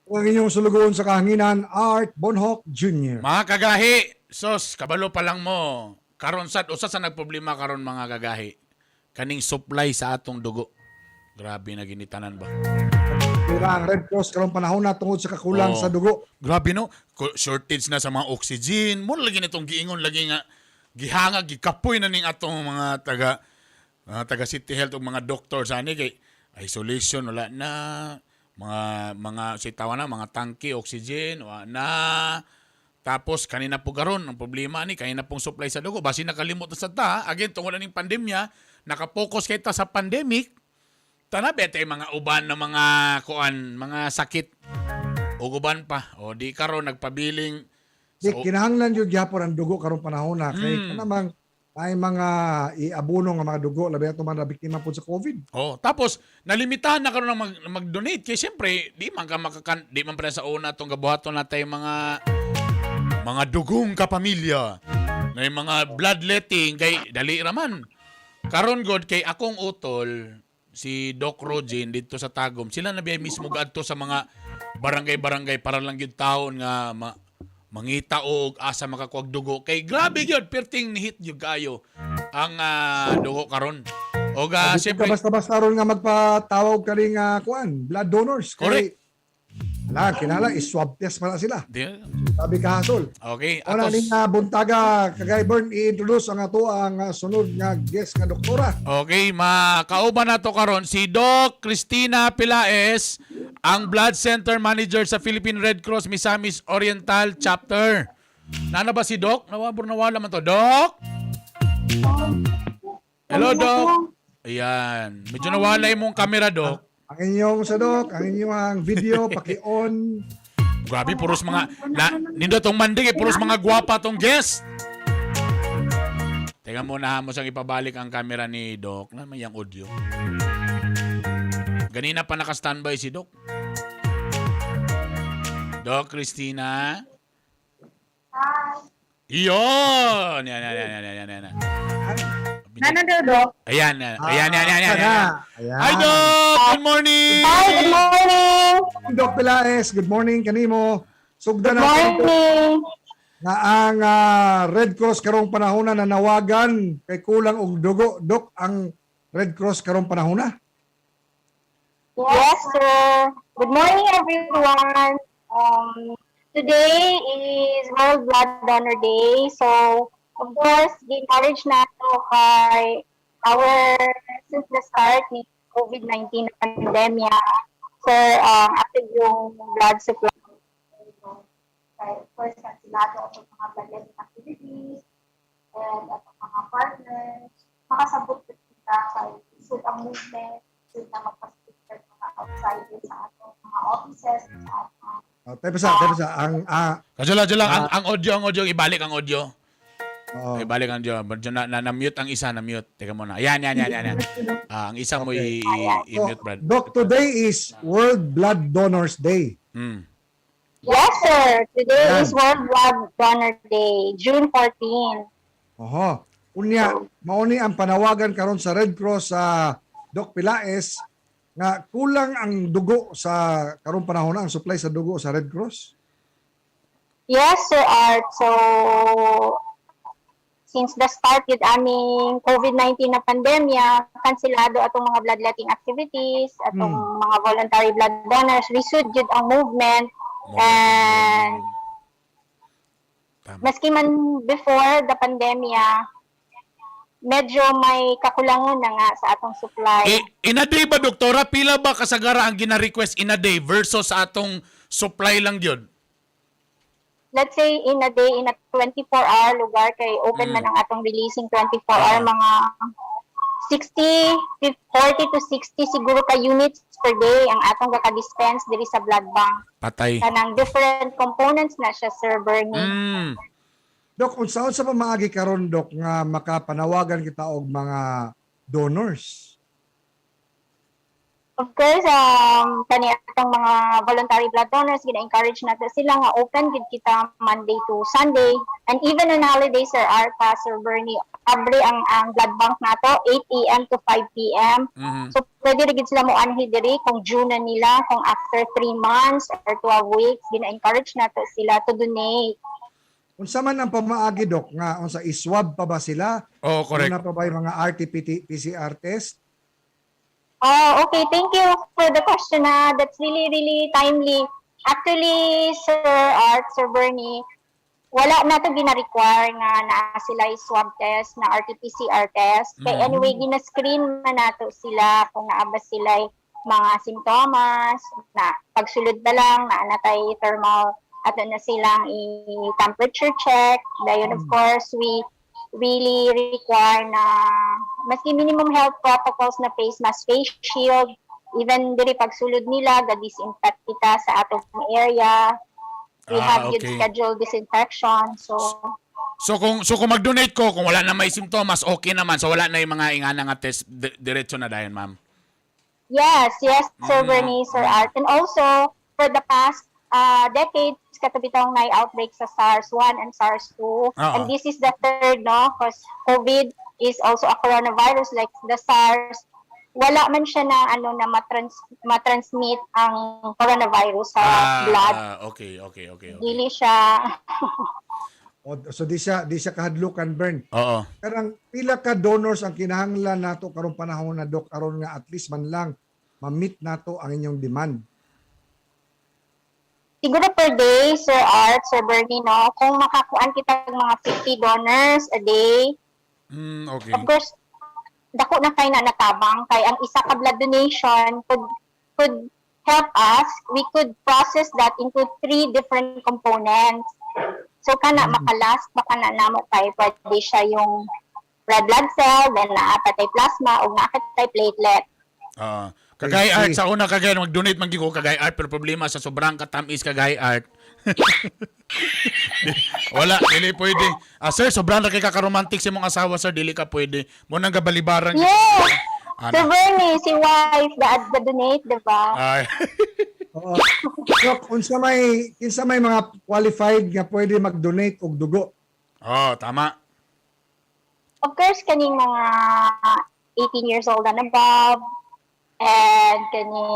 Ang inyong sulugoon sa kahanginan, Art Bonhoc Jr. Mga kagahi, sos, kabalo pa lang mo. Karon sad usa sa nagproblema karon, mga kagahi. Kaning supply sa atong dugo. Grabe na ginitanan ba. Pira ang Red Cross karong panahon na tungod sa kakulang Oo. sa dugo. Grabe no, shortage na sa mga oxygen. Mo lagi nitong giingon lagi nga gihangag gikapoy na ning atong mga taga City Health ug mga doktor sa ani kay isolation wala na, mga sitawa na mga tangke oxygen wala na. Tapos kanina po karon ang problema ni kanina pong supply sa dugo, basi nakalimot na sa ta again tungod na ning pandemya, nakapokus kay ta sa pandemic, tanabi tay mga uban na mga kuan, mga sakit ug uban pa. O di karon nagpabiling Di sa kinahanglan jud gyapon ang dugo karong panahon na kay kanamang ay mga iabuno nga mga dugo, labi ato mga biktima pod sa COVID. Oh, tapos nalimitahan na karon ng mag-donate kay siyempre di man ka makakan di man pre sa una tong gabuhaton natay mga dugong kapamilya na yung mga bloodletting kay dali ra man. Karon god kay akong utol si Doc Rogin dito sa Tagum, sila na biyay mismo gaadto sa mga barangay-barangay para lang gyud taon nga mangita og asa makakuag dugo kay grabe gyud perting ni hit gyud kaayo ang dugo karon. Og Di ka siyempre basta-basta ron nga magpatawag kani nga kuan, blood donors. Kay, Correct. Ala, kinala i-swab test para sila. Di Sabi kahasol. Okay, Wala atos. ning buntaga, Kagay Bern, i-introduce ang ato ang sunod nga guest nga doktora. Okay, makauban na to karon si Doc Cristina Pilaes, ang Blood Center Manager sa Philippine Red Cross Misamis Oriental Chapter. Nana ba si Doc? Nawabor nawala man to. Doc? Hello, Doc. Ayan. Medyo nawala yung mong camera, Doc. Ang inyong sa doc, ang inyong ang video paki-on. Grabe, puros mga na, nindo tong mandig eh, puros mga gwapa tong guest. Teka muna ha, mo siyang ipabalik ang camera ni Doc. Na may ang audio. Ganina pa naka-standby si Doc. Doc Christina. Hi. Iyon! Yan, yan, yan, yan, yan, yan, yan. Nana daw, Doc. Ayan, yan, ayan, yan, yan, yan, yan. Ayan. Hi, Doc! Good morning! Hi, good morning. Doc Pelaez, good morning kanimo. Sugdan Good natin morning. nga ang Red Cross karong panahon na nanawagan kay kulang og dugo. Doc, ang Red Cross karong panahon na. Yes, sir. Good morning, everyone. Today is World Blood Donor Day. So, of course, encourage nato kay our since the start ni COVID-19 pandemya, sir, active yung blood supply. Of course, kansilado ang mga bloodletting activities and atong mga partners. Makasabot po kita kay isod ang movement, isod na magpasipit mga outsiders sa atong mga offices, sa atong Tayo sa, tayo sa ang Kaso lang, ang audio, ibalik ang audio. Oo. Ibalik ang audio. Medyo na mute ang isa, na-mute. Teka muna. Ayan, yan, yan, yan. yan. Ah, ang isa mo i-mute, So, Brad. Doc, today is World Blood Donors Day. Yes, sir. Today Ayan. is World Blood Donor Day, June 14. Oho. Unya, mauni ang panawagan karon sa Red Cross sa Doc Pilaes nga kulang ang dugo sa karong panahon na, ang supply sa dugo sa Red Cross. Yes, Sir Art. So, since the start with aming COVID-19 na pandemya, kansilado atong mga bloodletting activities, atong mga voluntary blood donors, resud jud ang movement. And Tama. maski man before the pandemya, medyo may kakulangan na nga sa atong supply. Eh, in a day ba, Doktora, pila ba kasagara ang gina-request in a day versus sa atong supply lang yun? Let's say in a day, in a 24-hour lugar, kay open man ang atong releasing 24-hour, mga 60, 40 to 60 siguro ka units per day ang atong gaka-dispense diri sa blood bank. Patay. Kanang different components na siya, Sir Bernie. Doc, unsaon sa pamaagi karon, Doc, nga makapanawagan kita og mga donors? Of course, kani atong mga voluntary blood donors, gina-encourage nato sila nga open gid kita Monday to Sunday and even on holidays, Sir Arpa, Sir Bernie, Abre ang blood bank nato 8 a.m. to 5 p.m. So pwede ra gid sila mo anhi diri kung due na nila, kung after 3 months or 12 weeks, gina-encourage nato sila to donate. Unsa man ang pamaagi, Dok, nga unsa, iswab pa ba sila? Oh, correct. Una pa ba yung mga RT-PCR test? Oh, okay. Thank you for the question. Ah. That's really, really timely. Actually, Sir Art, Sir Bernie, wala na to gina-require nga naa sila swab test na RT-PCR test. Kay anyway, gina-screen man nato sila kung naa ba sila mga simptomas, na pagsulod ba lang, naa na tay thermal, ato na silang i-temperature check. Dayon, of course, we really require na maski minimum health protocols na face mask, face shield, even diri pagsulod nila, ga-disinfect kita sa atong area. We have good scheduled disinfection. So, So kung mag-donate ko, kung wala na may simptomas, okay naman. So wala na yung mga ingana nga test, diretso na dayon, ma'am. Yes, Sir Bernie, Sir Art. And also, for the past decades, kato bitong na outbreak sa SARS-1 and SARS-2. And this is the third, no? Because COVID is also a coronavirus like the SARS. Wala man siya na ano na matransmit ang coronavirus sa blood. Okay. Dili siya. O, so di siya kahadlukan, Bern. Oo. Karang pila ka donors ang kinahanglan nato karong panahon na, Dok, aron nga at least man lang ma-meet nato ang inyong demand? Siguro per day, Sir Art, Sir Bernie, no? Kung makakuan kita ng mga 50 donors a day, of course, dako na kay na natabang kay ang isa ka blood donation could help us, we could process that into three different components. So kana makalast baka na namo kay pwede siya yung red blood cell, then naa pa tay plasma ug naa pa tay platelet. Ah, kagay I Art see. sa una, kagay mag-donate man gyud ko, kagay Art, pero problema sa sobrang katamis, kagay Art. Wala, dili pwede. Ah, sir, sobrang ra kay kakaromantic sa imong asawa, sir, dili ka pwede. Mo nang gabalibaran. Yes! Ano? Sir Bernie, si wife, the donate, di ba? Ay. Oo. Dok, unsa may kinsa may mga qualified nga pwede mag-donate og dugo? Oh, tama. Of course, kaning mga 18 years old and above, and kaning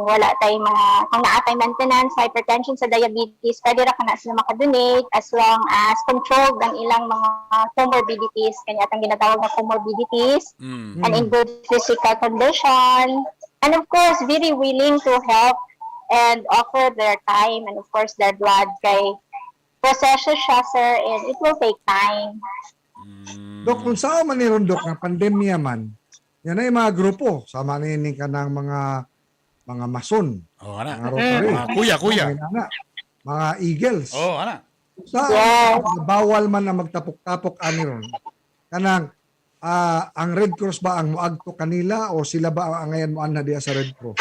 wala tay mga, kung naa tay maintenance, hypertension sa diabetes, pwede ra kana sila makadonate as long as controlled ang ilang mga comorbidities, kanya atong ginatawag na comorbidities, and in good physical condition, and of course, very willing to help and offer their time and of course their blood kay proseso siya, sir, and it will take time. Dok, kung saan man ni ron, Dok, nga pandemya man, yan ay mga grupo. Sama ni ka ng mga mason, Oh, ana. mga Rotary, Mga kuya, kuya. mga inana, mga Eagles. Oh, ana. Sa bawal man na magtapok-tapok ani ron. Kanang ang Red Cross ba ang moadto kanila o sila ba ang angayan mo anha diya sa Red Cross?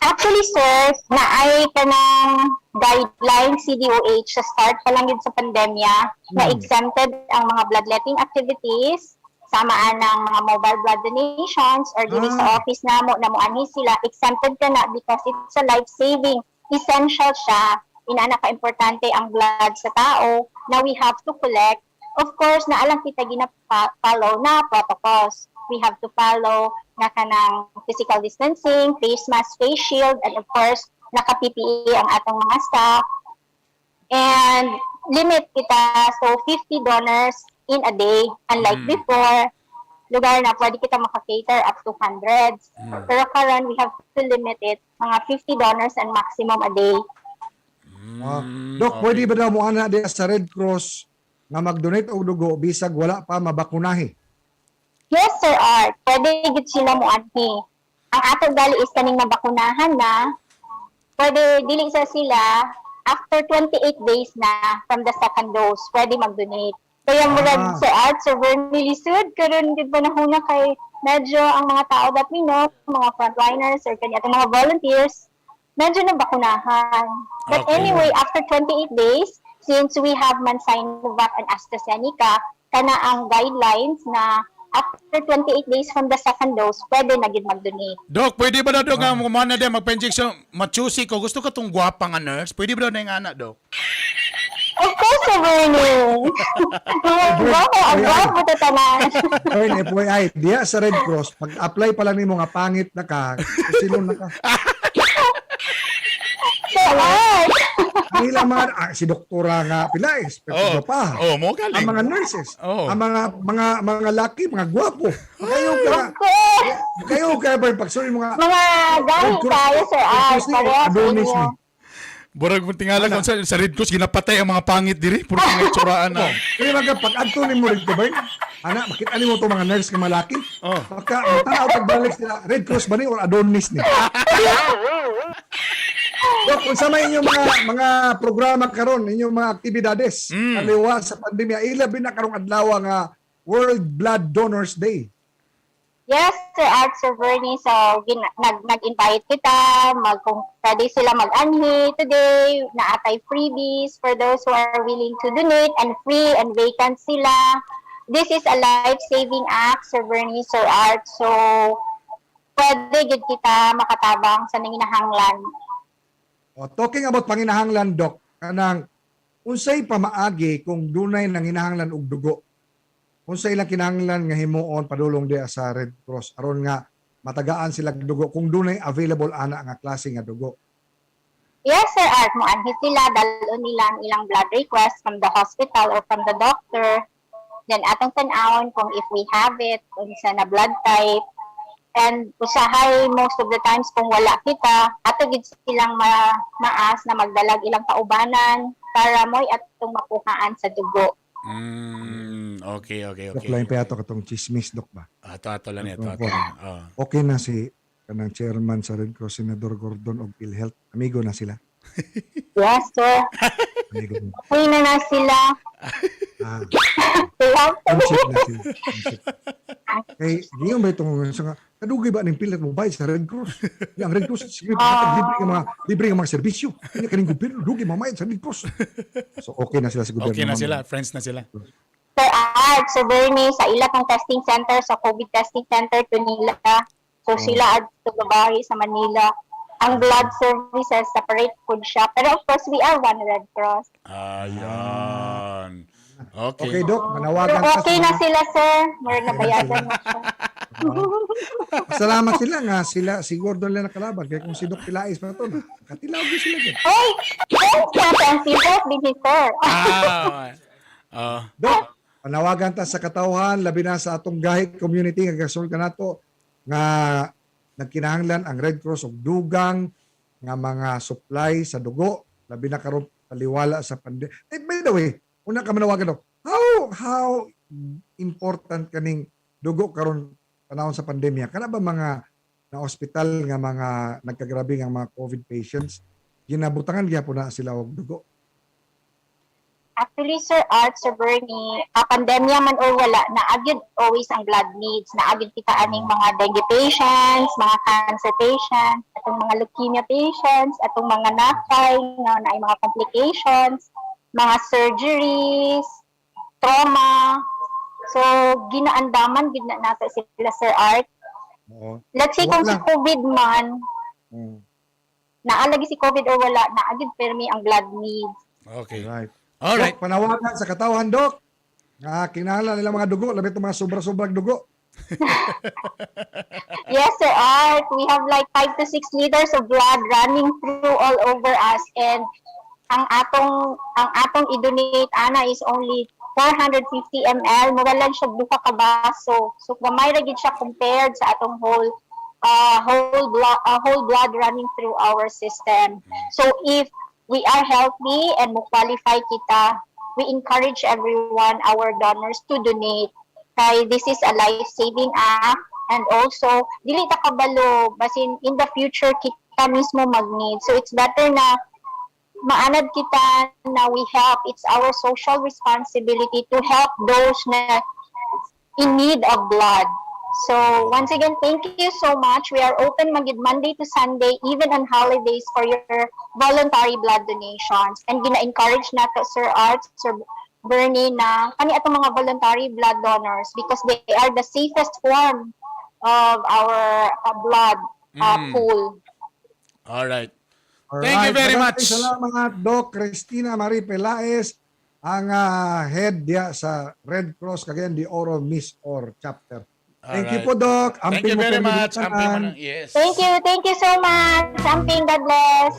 Actually, sir, naay kanang guideline CDOH sa start pa lang yun sa pandemya na exempted ang mga bloodletting activities samaan ng mga mobile blood donations or diri sa office namo na moanhi sila, exempted ka na because it's a life-saving essential siya. Inana ka importante ang blood sa tao na we have to collect. Of course, naalang kita gina-follow na protocols. We have to follow na kanang physical distancing, face mask, face shield, and of course, naka-PPE ang atong mga staff. And limit kita, so 50 donors in a day, unlike before, lugar na pwede kita maka-cater up to hundreds. Pero karon we have to limit it, mga 50 donors and maximum a day. Dok, pwede ba daw mo ana diya sa Red Cross nga mag-donate og dugo bisag wala pa mabakunahi? Yes, Sir Art. Pwede gid sila mo anhi. Ang ato gali is kaning nabakunahan na. Pwede dili sa sila after 28 days na from the second dose, pwede mag-donate. Kaya murag Sir Art, Sir Bernie, lisod karon gid panahon na kay medyo ang mga tao that we know, mga frontliners or kanya atong mga volunteers, medyo nabakunahan. But anyway, after 28 days, since we have man Sinovac and AstraZeneca, kana ang guidelines na after 28 days from the second dose, pwede na gid mag-donate. Dok, pwede ba daw, Dok, nga kumuha na din magpa-injection, machusi ko, gusto ka tong gwapa nga nurse? Pwede ba daw na yung anak, Dok? Of course, Sir Bernie. Gwapo, ang gwapo to tanan. Bern, FYI, diya sa Red Cross, pag-apply pa lang nimo nga pangit na ka, silon na ka. Sir Art. Ang ilang mga, si doktora nga Pilaes, pero pa. Oh, mo galing. Ang mga nurses, Oo. ang mga laki, mga gwapo. Kayo ka, Of course. kayo ka, Bern, pagsulit mga Mga gahi tayo, Sir Red Art. Cross ni, Parehas sa Adonis inyo. ni. Burag mo tingala kung sa Red Cross ginapatay ang mga pangit diri, puro mga itsuraan na. Kaya mga pag-adto ni mo rin Bern, ana, makita nimo to mga nurse nga malaki. Oh. Pagka, tanaw pagbalik sila, Red Cross ba ni or Adonis ni? Dok, unsa may inyong mga programa karon, inyong mga aktibidades kaliwa sa pandemya, ilabi na karong adlaw nga World Blood Donors Day. Yes, Sir Art, Sir Bernie. So, nag-invite kita, kung pwede sila mag-anhi today, naatay freebies for those who are willing to donate, and free and vacant sila. This is a life-saving act, Sir Bernie, Sir Art. So, pwede gid kita makatabang sa nanginahanglan. O, talking about panginahanglan, Doc, kanang unsay pamaagi kung dunay nanginahanglan og dugo? Unsay ilang kinahanglan nga himuon padulong diha sa Red Cross aron nga matagaan sila og dugo kung dunay available ana nga klase nga dugo? Yes, Sir Art, moanhi sila, dalon nila ang ilang blood request from the hospital or from the doctor. Then atong tan-awon kung if we have it, unsa na blood type. And usahay most of the times kung wala kita, ato gid silang maas na magdalag ilang kaubanan para mo'y atong makuhaan sa dugo. Okay. Dok, lain pa yato katong chismis, Dok, ba? Ato, ato lang ito, ato lang. Oh. Okay na si kanang chairman sa Red Cross, Senador Gordon og PhilHealth. Amigo na sila. Yes, sir. Amigo na. Okay na na sila. Ah, friendship na sila. Friendship. Kay, giyon ba itong sa nga, kadugay ba ning PhilHealth mo bayad sa Red Cross? Ya, ang Red Cross, sige, libre nga mga serbisyo. Kanya kaning gobyerno, dugay mamayad sa Red Cross. So, okay na sila sa gobyerno. Okay na ma'am. sila, friends na sila. Sir Art, Sir Bernie, sa ila kong testing center, sa COVID testing center to nila. So sila at Tugabahi sa Manila. Ang blood services, separate food siya. Pero of course, we are one Red Cross. Ayan. Okay. Okay, Dok, manawagan Pero ka sa okay na mga- sila, sir. Meron na bayadan na siya. Salamat sila nga sila si Gordon lang nakalaban kaya kung si Doc Pilais pa to, katilaw gyud sila gyud. Hey! Thanks natin ang feedback din ni sir. Ah. Dok, panawagan ta sa katawhan labi na sa atong gahit community nga gasol kanato nga nagkinahanglan ang Red Cross og dugang nga mga supply sa dugo labi na karon paliwala sa pandemya. Eh, by the way, una ka manawagan, Dok. How important kaning dugo karon panahon sa pandemya? Kana ba mga na ospital nga mga nagkagrabe nga mga COVID patients ginabutangan gyapon na sila og dugo? Actually, Sir Art, Sir Bernie, pandemya man or wala, naagid always ang blood needs. Naagid kita aning mga dengue patients, mga cancer patients, atong mga leukemia patients, atong mga nakay, nga naay mga complications, mga surgeries, trauma. So, ginaandaman gid na nato sila, Sir Art. Oo. Let's say kung si Wala. COVID man, naalagi si COVID or wala, naagid permi ang blood needs. Okay. Right. Alright. Dok, panawagan sa katawhan, Dok. Nga kinahanglan nila mga dugo, labi itong mga sobra-sobrang dugo. Yes, Sir Art. We have like 5 to 6 liters of blood running through all over us, and ang atong i-donate ana is only 450 ml. Mura lang siya duha ka baso. So gamay ra gid siya compared sa atong whole blood running through our system. So if we are healthy and mo qualify kita, we encourage everyone, our donors, to donate. Kay this is a life-saving act, and also dili ta kabalo basin in the future kita mismo mag-need. So it's better na maanad kita na we help. It's our social responsibility to help those na in need of blood. So once again, thank you so much. We are open magid Monday to Sunday, even on holidays, for your voluntary blood donations. And gina-encourage nato, Sir Art, Sir Bernie, na kani atong mga voluntary blood donors because they are the safest form of our blood pool. Alright. Alright. Thank you very Maraming much. Salamat, Doc Christina Marie Pelaez, Ang head diya sa Red Cross Cagayan de Oro MisOr Chapter. Thank you Alright. po, Doc. Thank you Amping mo very permi much. Amping mo tanan. na. Yes. Thank you. Thank you so much. Amping, God bless.